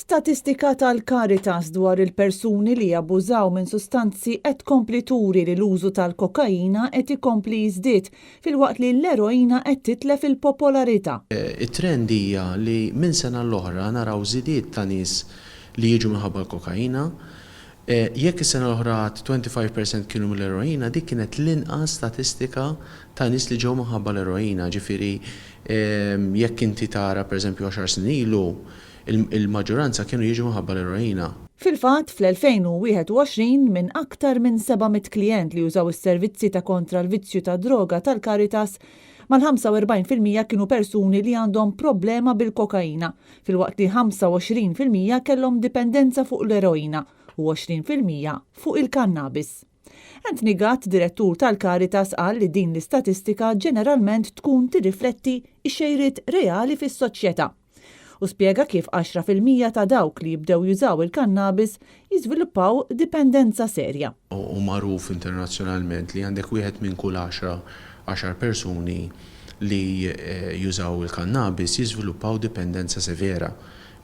Statistika tal-Caritas dwar il-persuni li jabbużaw minn sustanzi qed tkompli turi li l-użu tal-kokaina qed ikompli jiżdied filwaqt li l-eroina qed titlef il-popolarità. It-trend hija li minn sena l-oħra naraw żidiet ta' nies li jiġu minħabba l-kokaina. Jekk is-sena l-oħra 25% kienu mill-eroina, dik kienet l-inqas statistika ta' nies li ġew minħabba l-eroina. Ġifieri jekk inti tara pereżempju għaxar snin ilu, Il-maġġoranza kienu jiġu minħabba l-eroina. Fil-fatt, fl-2021, minn aktar minn 700 klijent li użaw is-servizzi ta' kontra l-vizzju tad-droga tal-Caritas, mal-45% kienu persuni li għandhom problema bil-kokaina, filwaqt li 25% kellhom dipendenza fuq l-eroina u 20% fuq il-kannabis. Anthony Gatt, direttur tal-Caritas qal li din l-istatistika ġeneralment tkun tirrifletti x-xejriet reali fis-soċjetà. U spjega kif 10% ta' dawk li jibdew jużaw il-kannabis jiżviluppaw dipendenza serja. Hu magħruf internazzjonalment li għandek wieħed minn kull għaxra għaxar persuni li jużaw il-kannabis jiżviluppaw dipendenza severa,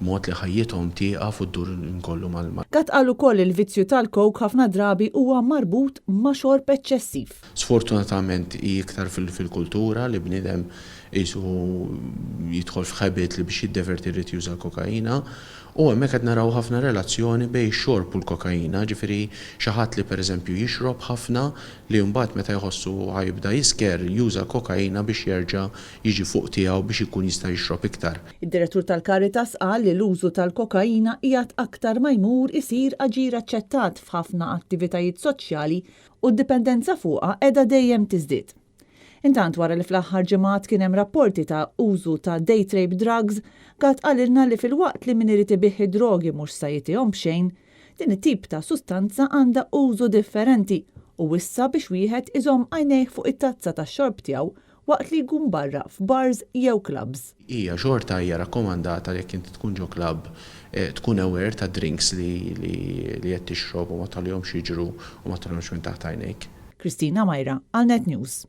mod li ħajjithom tieqaf u ddur kollu mal. Gatt qal ukoll li l-vizzju tal-coke ħafna drabi huwa marbut ma' xorb eċċessiv. Sfortunatament hi iktar fil-kultura li bniedem qisu jidħol f'habit li biex jiddeverti jrid juża l-kokaina. U hemmhekk qed naraw ħafna relazzjoni bejn ix-xorb u l-kokaina, ġifieri xi ħadd li pereżempju jixrob ħafna li mbagħad meta jħossu ħa jibda jisker juża l-kokaina biex jerġa' jiġi fuq tiegħu biex ikun jista' jixrob iktar. Id-Direttur tal-Caritas qal li l-użu tal-kokaina qiegħed aktar ma jmur isir aġir aċċettat f'ħafna attivitajiet soċjali u d-dipendenza fuqha qiegħda dejjem tiżdied. Intant wara li fl-aħħar ġimgħat kien hemm rapporti ta' użu ta' date rape drugs, Gatt qalilna li filwaqt li min irid ibigħ id-drogi mhux sa jitihom b'xejn, din it-tip ta' sustanza għandha użu differenti u wissa biex wieħed iżomm għajnejh fuq it-tazza tax-xorb tiegħu waqt li jkun barra f'bars jew clubs. Hija xorta hija rakkomandata li jekk inti tkun ġo club tkun aware tad-drinks li li qed tixrob u ma tħallihomx jiġru u ma tħallihomx minn taħt għajnejk. Christina Myra għal Net News.